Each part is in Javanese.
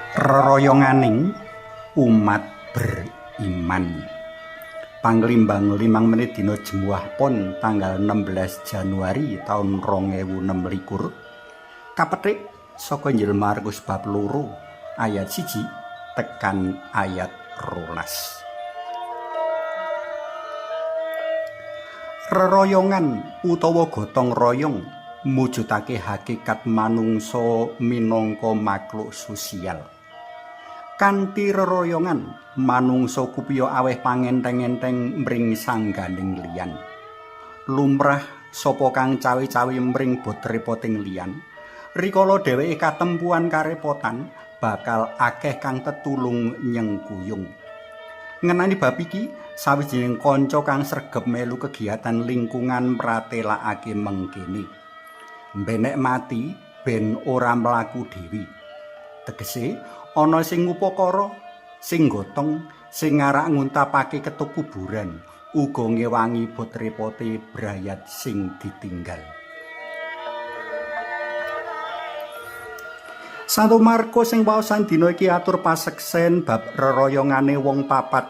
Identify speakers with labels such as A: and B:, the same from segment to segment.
A: Reroyonganing umat beriman. Panglimbang 5 menit dina Jemuah Pon tanggal 16 Januari taun 2026. Kapethik saka Injil Markus bab 2 ayat 1 tekan ayat 12. Reroyongan utawa gotong royong mujudake hakikat manungsa minangka makhluk sosial. Kanthi reroyongan, manungsa kupiya aweh pangenteng-enteng mring sangganing liyan. Lumrah sapa kang cawe-cawe mring bot repoting liyan, rikala dheweke katempuan karepotan, bakal akeh kang tetulung nyengkuyung. Ngenani bab iki, sawijining kanca kang sregep melu kegiatan lingkungan mratelakake mengkene. Mbenek mati ben ora mlaku dhewe. Tegese ana sing ngupakara, sing gotong, sing ngarak nguntapake ketuk kuburan, uga ngewangi bot repote brayat sing ditinggal. Santo Markus sing waosan dina iki atur paseksen bab reroyongane wong papat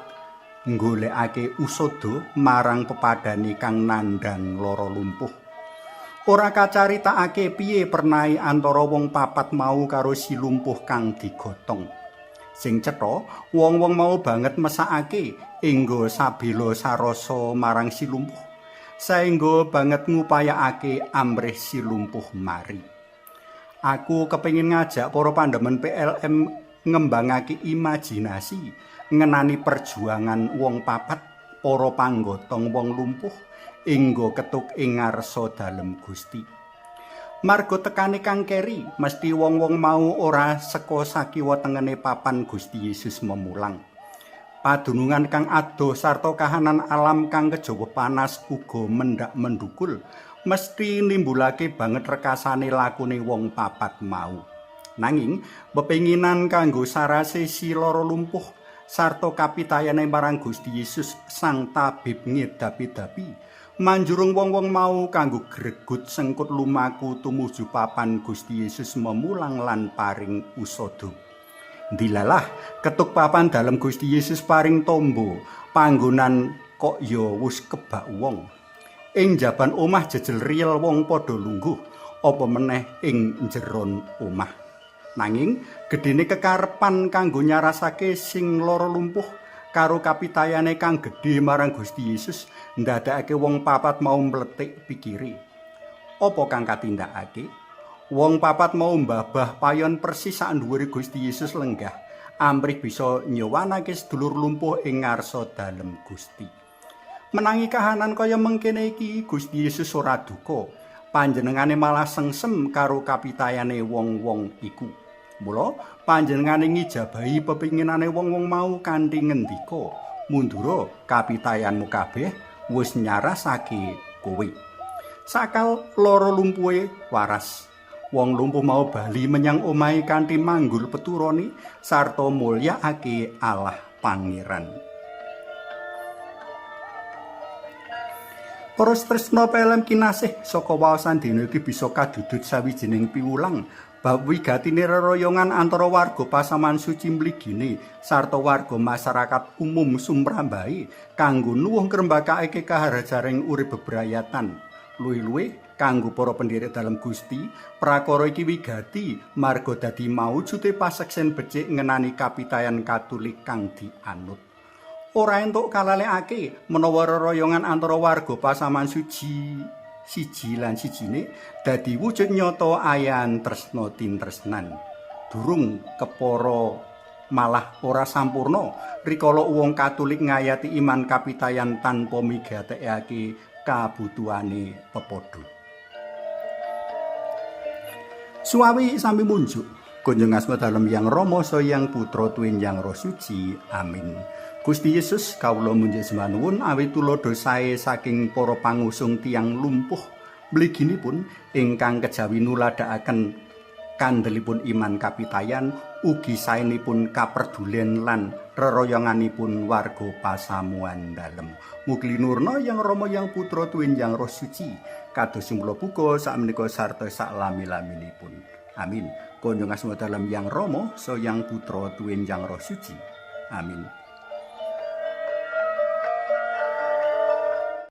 A: nggolekake usada marang pepadane kang nandhang lara lumpuh. Ora kacaritakake piye pernahe antara wong papat mau karo si lumpuh kang digotong. Sing cetha, wong-wong mau banget mesakake enggo sabela sarasa marang si lumpuh, saengga banget ngupayakake amrih si lumpuh mari. Aku kepengin ngajak para pandemen PLM ngembangake imajinasi ngenani perjuangan wong papat para panggotong wong lumpuh enggo ketuk ing ngarsa dalem Gusti. Marga tekane kang keri, mesti wong-wong mau ora seka sakiwa tengene papan Gusti Yesus memulang. Padunungan kang adoh sarta kahanan alam kang kejawa panas uga mendak mendukul, mesti nimbulake banget rekasane lakune wong papat mau. Nanging pepenginan kanggo sarase si lara lumpuh sarta kapitayane marang Gusti Yesus sang tabib ngedapi-dapi, manjurung wong-wong mau kanggo gregut sengkut lumaku tumuju papan Gusti Yesus memulang lan paring usada. Ndilalah ketuk papan dalem Gusti Yesus paring tombo, panggonan kok ya wis kebak wong. Ing jaban omah jejel riyel wong padha lungguh, apa meneh ing jeron omah. Nanging gedene kekarepan kanggo nyarasake sing lara lumpuh karo kapitayane kang gedhe marang Gusti Yesus ndadekake wong papat mau mletik pikire. Apa kang katindakake? Wong papat mau mbabah payon persis sak dhuwure Gusti Yesus lenggah, amrih bisa nyowanake sedulur lumpuh ing ngarsa dalem Gusti. Menangi kahanan kaya mengkene iki, Gusti Yesus ora duka. Panjenengane malah sengsem karo kapitayane wong-wong iku. Mula panjenengane ngijabahi pepinginane wong-wong mau kanthi ngendika, "Mundura kapitayanmu kabeh wis nyarasake kowe." Sakal lara lumpuhe waras. Wong lumpuh mau bali menyang omahe kanthi manggul peturone sarta mulyakake Allah Pangeran. Para tresna PLM kinasih, saka waosan dina iki bisa kadudut sawijining piwulang bab wigatine reroyongan antara warga pasaman suci mligine sarta warga masyarakat umum sumrambahe kanggo nuwuh ngrembakake kaharajaring urip bebrayatan. Luwih-luwih kanggo para pendherek dalem Gusti, prakara iki wigati marga dadi maujude paseksen becik ngenani kapitayan Katolik kang dianut. Ora entuk kalalekake menawa reroyongan antara warga pasaman suci siji lan sijine dadi wujud nyata ayan tresna tintresnan. Durung kepara malah ora sampurna rikala wong Katolik ngayati iman kapitayan tanpa migatekake kabutuhane pepadha. Suawi sami munjuk kunjung asma dalem Yang Rama saha Yang Putra tuwin Yang Roh Suci. Amin. Gusti Yesus, kawula munjuk semanuwun awit tuladha sae saking para pangusung tiyang lumpuh mliginipun ingkang kejawi nuladhakaken kandelipun iman kapitayan ugi saenipun kaperdulen lan reroyonganipun warga pasamuan dalem. Mugi linurna Yang Rama Yang Putra tuwin Yang Roh Suci kados mula buka sakmenika sarta saklami-laminipun. Amin. Kunjung asma dalem Yang Rama, Sang Yang Putra, tuwin Yang Roh Suci. Amin.